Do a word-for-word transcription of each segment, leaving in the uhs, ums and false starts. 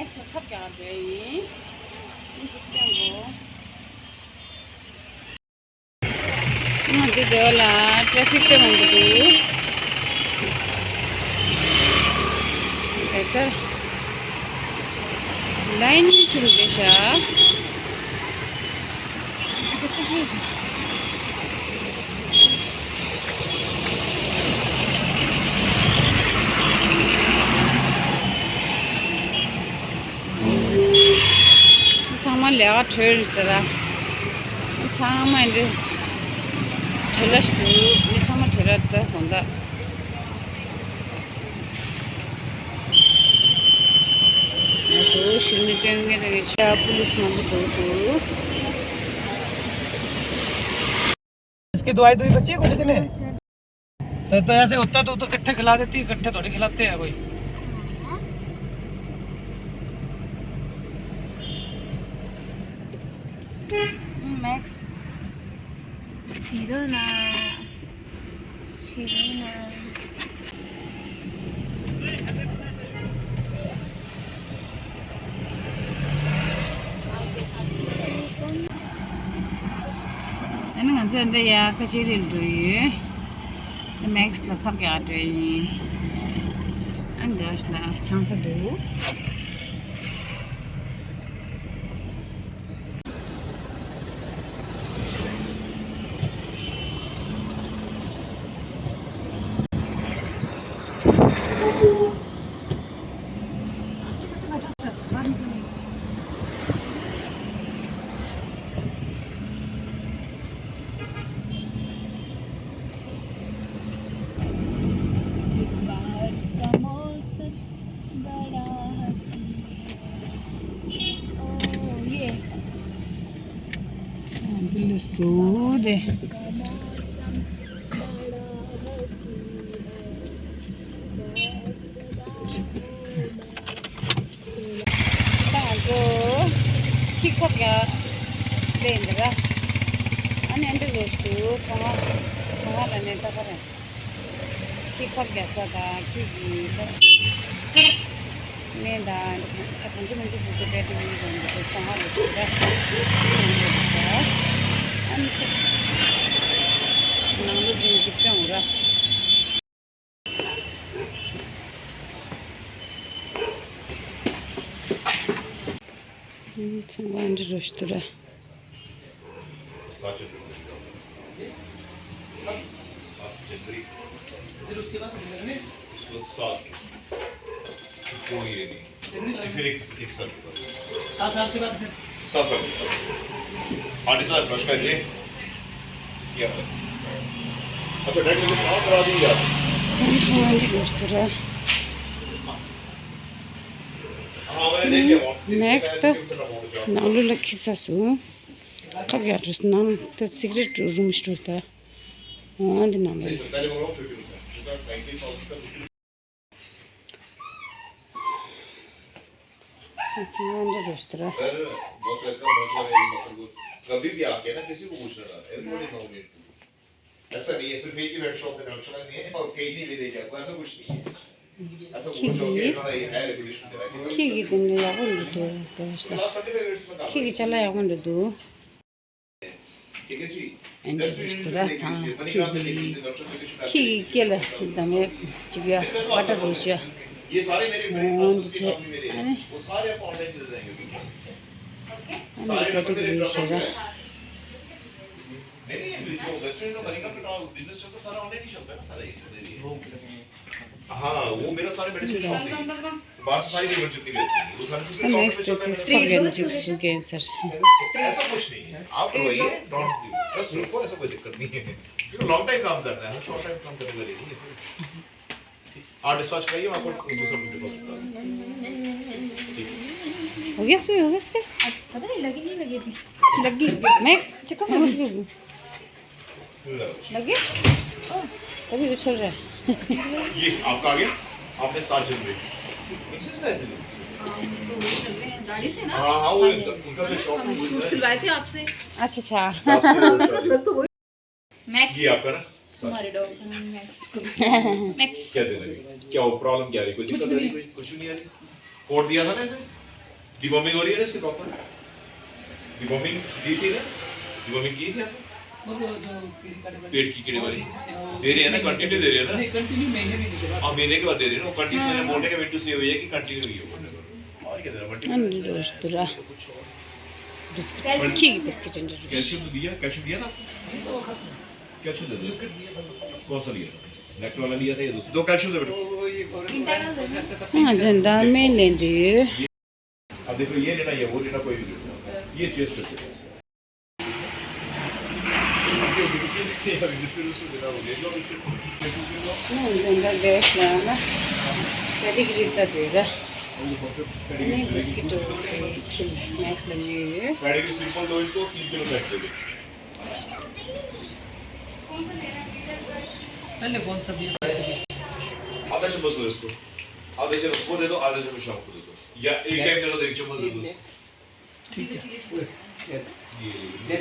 ཁབ་རྒྱག་འདོད་ཡིན། ཨིན་ཅི་སྟོན་གོ། ང་འདི་འདོད་ལ་ཏྲ་ཕིག་དཔེ་མང་པོ་འདུག་དེ་ལྟར་ལ་ཡིན་ཕྱིན་བསྡད་ཤག་ཚང་མ་ལས་ཀ་བྲོས་རེད་ཟེར་ར། ཚང་མ་འདི་བྲེལ་བ་ཞིག་འདུག་མི་ཚང་མ་བྲེལ་བ་ད་དགོང་དག་ང་ཚོ་ཞུ་མི་སྟོན་མཁན་དེ་ནི་ཤ་པུ་ལིས་མང་པོ་འདུག་འདུག इसकी दवाई दुई बची है कुछ कि नहीं? तो, तो ऐसे होता तो, तो इकट्ठे खिला देती, इकट्ठे थोड़ी खिलाते हैं कोई। मैक्स सीरो ना। ཨ་ནི་ང་ཚོ་འདི་ཡ་ཀ་ཅི་རི་འགྲོ་ཡོད། ཨ་མེག་སི་ལ་ཁབ་རྒྱག་འགྲོ་ཡིན། ཨ་འདི་ལ་ཆང་ས་འདུག दिल सूद। ད་ང་ཚོ་ཁྱི་ཁོབ་ཡ་ལེན་འདི་ར། ཨ་ནི་འདི་རོ་སྟུ་ཚོང་ང་ཚོང་ང་ལ་ནས་ད་ག་རེ། ཁྱི་ཁོབ་རྒྱག་ས་དང་ཁྱི་གི་སྨན་དང་ད་གང་ཅི་མང་ཅི་ཞིག་ཏུ་བེད་སྤྱོད་ཡོད་ཀྱང་འདི་ཚོ་ཚོང་ང་ལ་ཞུགས་ར། ཨ་ནི་ནང་ལོ་བདུན་འཇིག་རྟེན་འུ་ར། ཚོང་ཁང་འདི་རུ་ཞུ་ར། सात जनवरी। सात जनवरी। फिर उसके बाद उसके बाद सात। वो ये नहीं। फिर एक, एक साल के बाद। सात साल के बाद फिर? सात साल के बाद। आंटी साहब, नमस्कार जी। क्या हाल है? अच्छा, डैड, मुझे क्षमा करा दी यार। ཚོང་ཁང་འདི་རུ་ཞུ་ར། हाँ, मैंने देख लिया। नेक्स्ट। ནང་ལོགས་ལ་ཁྱི་ཚ་སུ། ཁབ་ཡག་འགྲོ་སྣང་དེ་སི་ཀ་རེཊ་རུམ་ཞིག་འགྲོ་ད། འོང་འདི་ནང་ལ། ཚང་མ་འདི་རུ་སྟོར། सर, most welcome, बहुत सारे मतलब कभी भी आके ना किसी को पूछना ना, everybody know me। ऐसा नहीं है, सिर्फ एक ही पेट शॉप है धर्मशाला में है और कहीं नहीं भी ले जाए, ऐसा कुछ नहीं है। ऐसा कुछ हो गया, ये है रेगुलेशन। ཁྱི་གི་དེ་འདྲ་ཡག་པོ་འདུག་དེ་གོ་ཤ། ཁྱི་གི་ཅ་ལག་ཡག་པོ་འདུག་འདུག་ཨ་ནི་དུ་ར་ཚང་ཁྱི་གི་ཁྱི་གི་སྐེ་ལ་ད་མེད་ཅིག་ཡ་བ་ཏྲ་རུ་ཤ། འོ་འདི་ཚེ་ཨ་ནི་ཨ་ནི་བ་ཏྲ་རུ་ཤ་ར། नहीं, नहीं, जो वेस्टर्न का बनेगा, बेटा, बिजनेस चलता सारा ऑनलाइन ही चलता है ना, सारा ये चलता ही है। हाँ, वो मेरा सारे मेडिसिन शॉप नहीं है। बाहर से सारी पेमेंट जितनी भी होती है, वो सारी दूसरी कंपनी में चलता है। नेक्स्ट दिस खा गया जी सुगेन सर। ऐसा कुछ नहीं है, आप करवाइए, डोंट डू, ट्रस्ट रखो, ऐसा कोई दिक्कत नहीं है। क्योंकि लॉन्ग टाइम काम करना है, शॉर्ट टाइम काम करने वाली नहीं है सर। आप डिस्पैच कराइए, मैं आपको दूसरा बुक डिपॉजिट करा दूँ। ठीक है। हो गया सुई, हो गया इसका? पता नहीं, लगी नहीं लगी थी। लगी। नेक्स्ट, चेक कर, लगी। लगे? ओ, तभी उछल रहा है। ये आपका आ गया, आपने सात जन में। हाँ, तो वही लग रहे हैं, दाढ़ी से ना? हाँ, हाँ, वो हाँ, उनका जो शौक है, हम वो सूट सिलवाए थे आपसे। अच्छा, अच्छा। सात जन में। तो वही। मैक्स। ये आपका ना? तुम्हारे डॉग का नाम मैक्स। मैक्स। क्या देना है? क्या हो, प्रॉब्लम क्या आ रही? कोई दिक्कत आ रही? कोई, कुछ भी नहीं आ रही? कोड दिया था ना इसे? डिवॉर्मिंग हो रही है ना इसकी प्रॉपर? डिवॉर्मिंग दी थी ना? डिवॉर्मिंग की थी आपने? वो तो जो पेट की कीड़े वाली? दे रहे हैं ना, कंटिन्यू दे रहे हैं ना? नहीं, कंटिन्यू महीने में नहीं दे रहा। हाँ, महीने के बाद दे रहे हैं ना, वो कंटिन्यू। मैंने बोलने का वेट टू सी हुई है कि कंटिन्यू हुई है। और क्या दे रहा है? मल्टीपल। कैल्शियम तो दिया, कैल्शियम दिया था? कैल्शियम दे दो। कौन सा लिया था? लेक्ट वाला लिया था या दूसरा? दो कैल्शियम दे बेटा। ང་ཚོ་ཟླ་མེད་ལེན་དུས། अब देखो, ये लेना या वो लेना, कोई भी लेना। ये चेस्ट पे। ང་ཚོ་ཟླ་འདས་ལ་ན་པེ་ཌི་གི་རི་ད་དེ་ར། ནི་བིས་ཀིཊ་དེ་ཁྱིམ་མེག་སི་ལ་ཉོས་ཡོད། पेडिग्री सिंपल दो इंच को तीन किलो पैक दे दो। पहले कौन सा दिया था? आधा चम्मच दो इसको, आधा चम्मच उसको दे दो, आधा चम्मच शाम को दे दो, या एक टाइम दे दो, एक चम्मच दे दो। ठीक है। ये, ये, ये,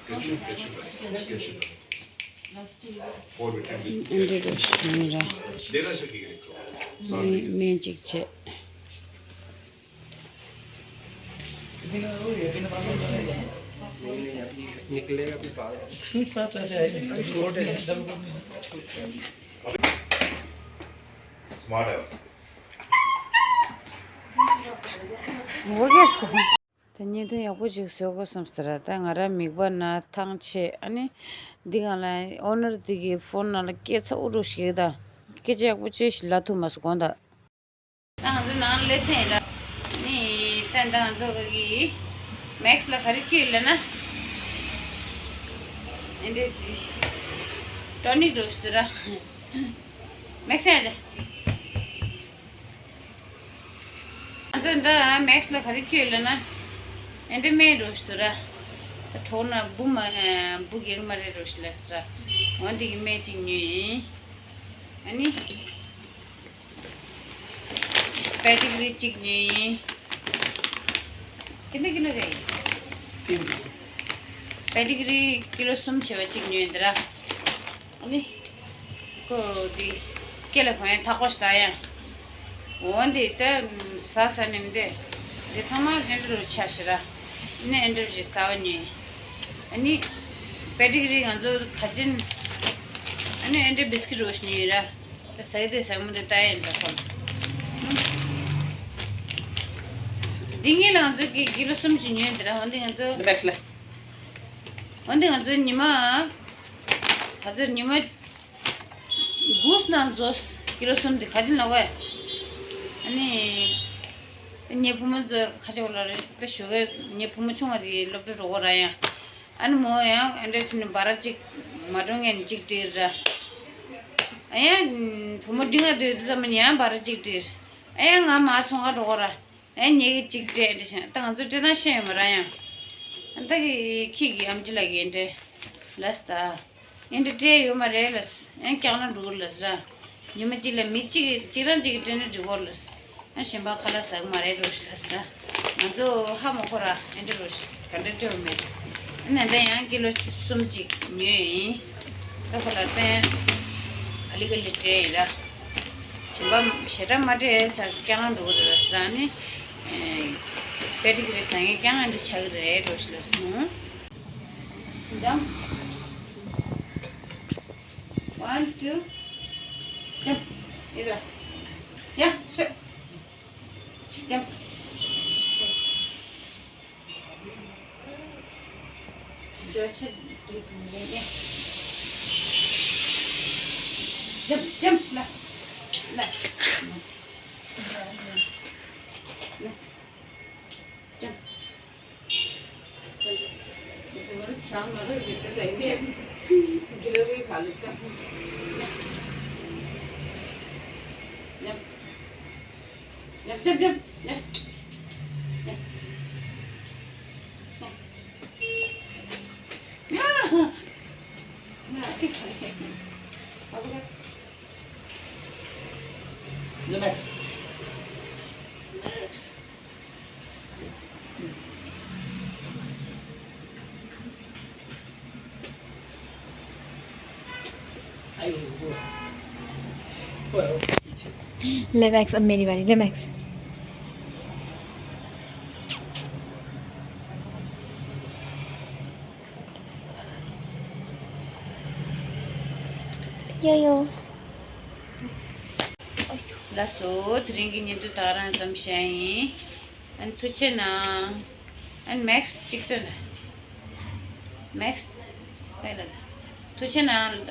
कैल्शियम, कैल्शियम, कैल्शियम। और विटामिन। འདི་རུ་ཞིག་ར། देना इसको, ठीक है। སྨན་སྨན་གཅིག་བྱས། निकलेगा भी बाहर। स्मार्ट है। वो क्या इसको? ད་བརྙན་ཐུང་ཡག་པོ་ཅིག་བཟོ་དགོས་བསམ་ཟེར། ད་ང་རང་མིག་པ་ན་ཐང་ཆད། ཨ་ནི་འདི་གང་ལ་ཨོ་ནར་འདི་གི་ཕོན་ནང་ལ་སྐད་ཚ་འུར་འུར་ཞིག་ད་སྐད་ཆ་ཡག་པོ་ཅིག་ལབ་ཐུབ་མ་སོང་དགོངས་དག་ད་ང་ཚོ་ནང་ལ་སླེབས་ཚར་ཡིན་ད། ནི་ད་ད་ང་ཚོ་གི་མེག་སི་ལ་ག་རེ་ཁྱེར་ཡོད་ལབ་ན། ཨེ་འདྲས་ཊོ་ནིག་འགྲོ་ཞིག་འདུག་ར། མེག་སི་ཡ་ཅག་ང་ཚོ་འདི་མེག་སི་ལ་ག་རེ་ཁྱེར་ཡོད་ལབ་ན། ཨེ་འདྲས་སྨན་འགྲོ་ཞིག་འདུག་ར། ད་གྲོགས་ན་འབུ་མ་འབུ་རྒྱག་མ་རེད་འགྲོ་ཞིག་ལབ་ཟེར་ར། འོ་འདི་གི་སྨན་གཅིག་ཉོས་ཡིན། ཨ་ནི། པེ་ཌི་གི་རི་གཅིག་ཉོས་ཡིན། ཀི་ལོ་ཀི་ལོ་ག་ཡིན། པེ་ཌི་གི་རི་ཀི་ལོ་གསུམ་བྱས་པ་གཅིག་ཉོས་ཡིན་འདི་ར། ཨ་ནི། ཁོ་འདི་སྐེ་ལ་གོན་ཡ་ཐག་པ་ཞིག་ད་ཡ། འོ་འདི་ད་ཟ་ཟ་ནས་འདི་འདི་ཚང་མ་ཨེ་འདྲ་རུ་ཆ་ཞིག་ར། ཨ་ནི་ཨེ་འདྲ་ཞིག་ཟ་བ་ཉོས། ཨ་ནི་པེ་ཌི་གི་རི་ང་ཚོ་ཁ་ཅིན། ཨ་ནི་ཨེ་འདྲ་བིས་ཀིཊ་རུ་ཞིག་ཉོས་ར། ད་ཟ་གི་དེ་ཟ་མོ་དེ་ལྟ་ཡིན་ད་ཁོ། འདི་ངེད་ལ་ང་ཚོ་གི་ཀི་ལོ་གསུམ་གྱི་ཉོས་འདི་ར། འོན་ཏེ་ང་ཚོ་འདི་མེག་སི་ལ། འོན་ཏེ་ང་ཚོ་ཉི་མ། ད་ཚོད་ཉི་མ་དགུ་ནང་ཚོ་ཀི་ལོ་གསུམ་དེ་ག་ཅིན་ལོག་གོ། ཨ་ནི་ངའི་བུ་མོ་ཚོ་ཁ་ཆེ་བ་ལ་རེ་ད་ཞོགས་ཀས་ངའི་བུ་མོ་ཆུང་བ་དེ་སློབ་གྲྭ་འགྲོ་གོ་ར་ཡ། ཨ་ནི་མོ་ཡང་ཨེ་འདྲས་ནི་སྦ་ར་གཅིག་མ་འགྲོ་ངས་ནི་གཅིག་སྤྲད་ར། ཨ་ཡང་བུ་མོ་འབྲིང་བ་དུས་དུས་ཙམ་ཡང་སྦ་ར་གཅིག་སྤྲད། ཨ་ཡང་ང་མ་ཚོང་ཁང་འགྲོ་གོ་ར། ཨ་ཡང་ངེད་ཀྱི་གཅིག་སྤྲད་འདྲ་བྱས་ད་ང་ཚོ་སྤྲད་སྟངས་ཤེས་ཡོད་མ་ར་ཡང་། ཨ་ད་གི་ཁྱི་གི་ཨམ་ཆི་ལ་གི་འདྲ་ལས་ད། ཨེ་འདྲ་སྤྲད་ཡོད་མ་རེད་ལས། ཨེ་ཀྱང་ན་འགྲོ་ལས་ར། ཉི་མ་གཅིག་ལ་མི་གཅིག་གཅིག་རང་གཅིག་གི་སྤྲད་ན་འགྲིག་གོ་ལས། ཨེ་གཞན་པ་ཁ་ལག་ཟ་གི་མ་རེད་འགྲོ་ལས་ར། ང་ཚོ་ཧ་མ་གོ་ར་ཨེ་འདྲ་རོ་ཞིག་ག་འདྲ་སྤྲད་མེད། ཨེ་ནན་ད་ཡང་ཀི་ལོ་གསུམ་གཅིག་ཉོས་ཡིན། ད་ཁོ་ལ་བསྟན། ཨ་ལི་ཀ་ལི་སྤྲད་ཡིན་ར། གཞན་པ་ཞེ་དྲག་མ་སྤྲད་ས་ཀྱང་འགྲོ་གི་རེད་ཟེར་ནི། པེ་ཏི་གི་རེད་ཟེར་ངས་ཀྱང་ཨེ་འདྲ་ཆགས་ཀྱི་རེད་འགྲོ་ཞིག་ལ་སོང་། Jump. One, two. Jump. इधर आ। या, sit. Jump. जो अच्छे, ये, ये, ये। Jump, jump, ला, ला। ला। Jump. Relax. Relax. Relax, अब मेरी बारी, relax. ཡོ་ཡོ། ལགས་སོ། དེ་རིང་གི་བརྙན་ཐུང་ད་རང་ཙམ་བཤད་ཡིན། ཨན་ཐུགས་རྗེ་གནང་། ཨན་མེགས་གཅིག་སྟོན་ད། མེགས། ཕེ་ལ་ད། ཐུགས་རྗེ་གནང་ལ་ད།